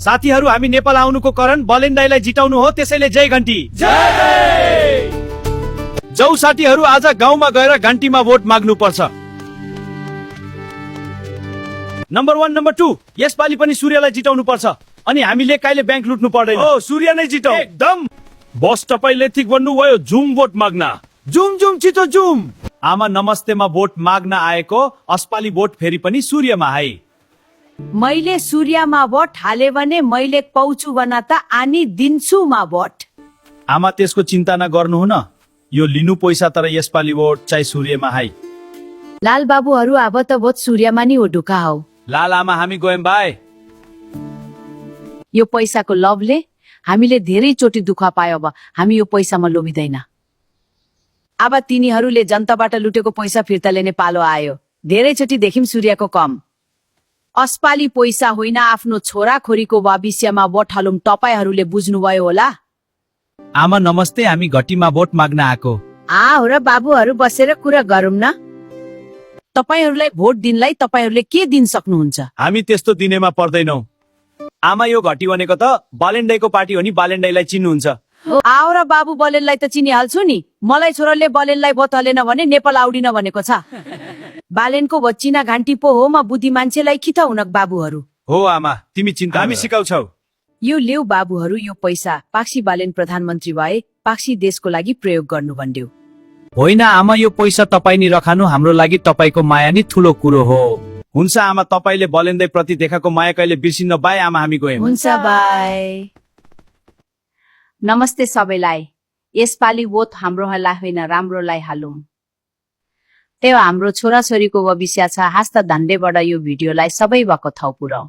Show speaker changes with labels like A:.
A: साथीहरू हामी नेपाल आउनुको कारण बलेन्डाईलाई जिताउनु हो, त्यसैले जय घन्टी। जाऊ साथीहरू, आज गाउँमा गएर घन्टीमा भोट माग्नु पर्छ। नम्बर 1 नम्बर 2 यसपालि पनि सूर्यलाई जिताउनु पर्छ अनि हामीले कहिले बैंक लुट्नु पर्दैन। ओ सूर्य नै जिताउ एकदम। बस तपाईले ठीक भन्नुभयो, जुम भोट माग्न। जुम जुम छिटो जुम। आमा नमस्तेमा भोट माग्न आएको, अस्पाली भोट फेरि पनि सूर्यमा है।
B: मैले सूर्यमा भोट हाले भने मैले पाउँछु भन त आनी दिन्छु भोट।
A: आमा त्यसको चिन्ता नगर्नु न, यो लिनु पैसा, तर यसपालि भोट चाहिँ सूर्यमा है।
B: लाल बाबुहरू अब त भोट सूर्यमा नि हो ढुका हौ।
A: लाल आमा हामी गयौं बाई।
B: यो पैसाको लभले हामीले धेरै चोटि दुःख पायो, अब हामी यो पैसामा लोभिँदैन। अब तिनीहरूले जनताबाट लुटेको पैसा फिर्ता लिने पालो आयो। धेरै चोटि देखिम सूर्यको कम। अस्पाली पैसा होइन, आफ्नो छोरा खोरीको भविष्यमा भोट हालौं, तपाईहरूले बुझ्नुभयो होला।
A: आमा नमस्ते, हामी घटीमा भोट माग्न आएको।
B: हो र बाबुहरू बसेर कुरा गरौँ न। तपाईहरूलाई भोट दिनलाई तपाईहरूले के दिन सक्नुहुन्छ?
A: हामी त्यस्तो दिनेमा पर्दैनौ। आमा यो घटी भनेको त बालेन्डाईको पार्टी हो नि, बालेन्डाईलाई चिन्नुहुन्छ?
B: र बाबु बलेनलाई त चिनिहाल्छु नि। मलाई छोराले बलेनलाई भोट हालेन भने नेपाल आउडिन भनेको छ। बालेनको भोट चिना घान्टी पो हो, म बुद्धि मान्छेलाई खिता हुन बाबुहरू।
A: हो आमा, तिमी चिन्ता हामी सिकाउँछौ।
B: यो लेउ बाबुहरू, यो पैसा पाक्सी बालेन प्रधानमन्त्री भए पाक्सी देशको लागि प्रयोग गर्नु भन्ड्यो।
A: होइन आमा, यो पैसा तपाई नि रखानु, हाम्रो लागि तपाईको माया नि ठुलो कुरो हो। हुन्छ आमा, तपाईले बलेन्दै प्रति देखाएको माया कहिले बिर्सिन्न। बाई आमा, हामी गयौं।
B: हुन्छ बाई। नमस्ते सबैलाई। यसपालि भोट हाम्रोलाई होइन, राम्रोलाई हालौं। त्यो हाम्रो छोराछोरीको भविष्य छ। हास्त धन्डेबाट यो भिडियोलाई सबै भएको ठाउँ पुर्याऊ।